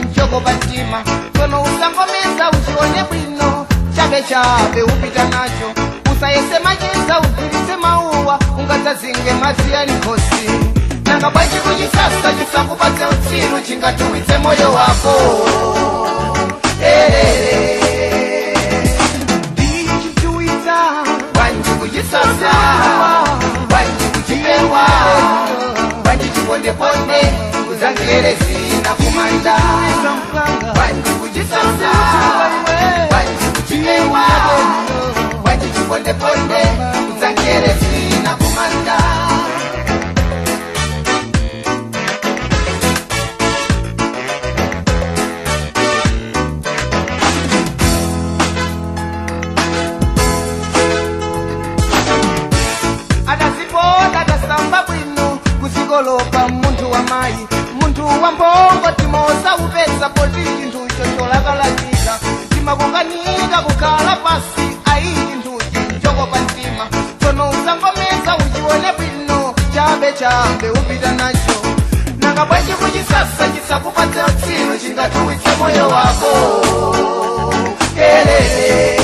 chinchokopa mtima. Tsono usangomeza uchione bwino, chabe chabe upita nacho. Usayese machiza ugwiritse mauwa, ungadzazinge madzi ali nkhosi. Nanga bwanji kuchisasa chisakupatse utsiru, chingatuwitse moyo wako. Ndichituwitsa bwanji kuchisasa, bwanji kuchipewa, bwanji chipondeponde kudzangere zina kumanda. Bwanji kuchisasa, bwanji kuchipewa, bwanji chipondeponde kudzangere zina kumanda. Adazipoda adasamba bwino kuzikolopa munthu wa mayi, munthu wa mbongo timosa upeza poti chinthucho cholakalakika timakunganika kukhala pasi. Ayi, chinthuchi nchokopa mtima. Tsono usangomeza uchione bwino, chabe chabe upita nacho. Nanga bwanji kuchisasa chisakupatse utsiru, chingatuwitse moyo wako. Elele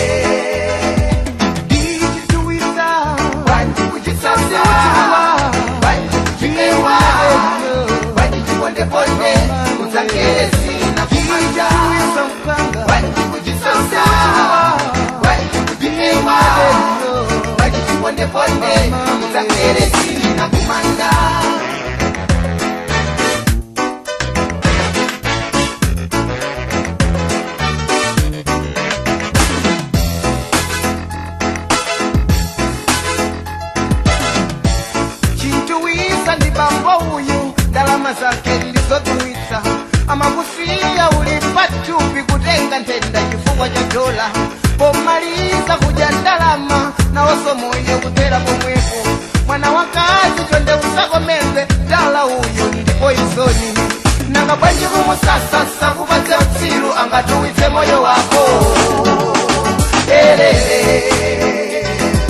ndichituwitsa bwanji kuchisasa, bwanji kuchipewa, bwanji chipondeponde kudzangere zina kumanja. Bwanji kuchisasa, bwanji kuchipewa, bwanji chipondeponde kudzangere zina kumanda. Chintuwisa ndi bambo uyu, ndalama zake ndizotuwitsa, amakusiya uli pathupi kutenga nthenda chifukwa cha dola. Pomaliza kudya ndalama nawonso moyo kutera pomwepo. Mwana wakazi, chonde usakomedwe, dala uyu ndi poizoni. Nanga bwanji kumusasasa kupatse utsiru, angatuwitse moyo wako. Elele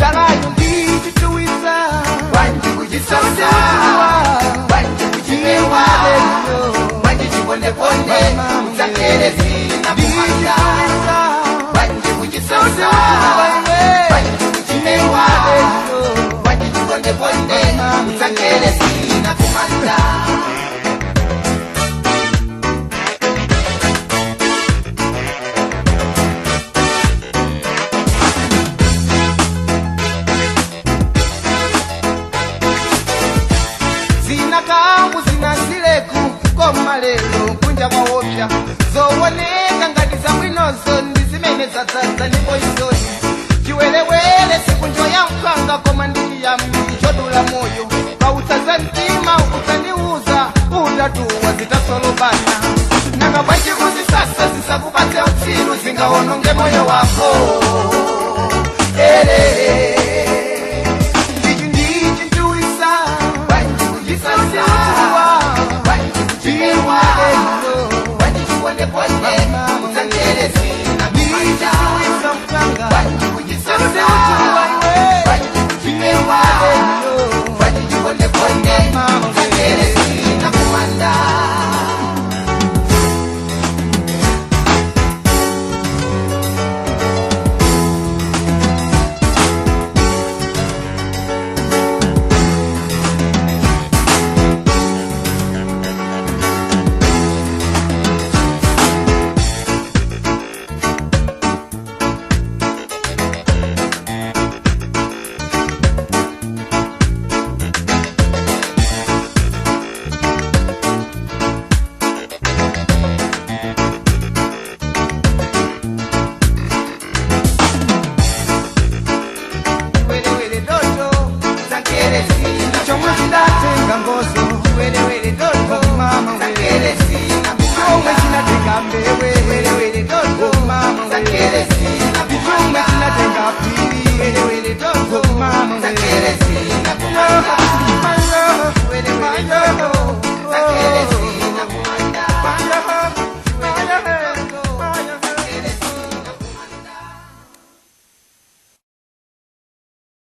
dalayu ndichituwitsa bwanji kuchisasa, bwanji kuchipewa, bwanji chipondeponde kudzangere zina kumanda. Bwanji kuchisasa, bwanji kuchipewa, bwanji chipondeponde kudzangere zina kumanda. Zina kangu zina zileku koma lero kunja kwawopya, zowoneka ngati zabwinozo ndi zimene zadzadza ndi poizoni. Chiwerewere sikunjo ya mphanga koma ndi chiyambi chodula moyo. Pautsaza mtima udzandiuza utatuwa zitasolobana. Nanga bwanji kuzisasa zisakupatse utsiru, zingawononge moyo wako. Elele ichi ndichintuwisa bwanji kuchisasa, bwanji kuchipewa, bwanji chipondeponde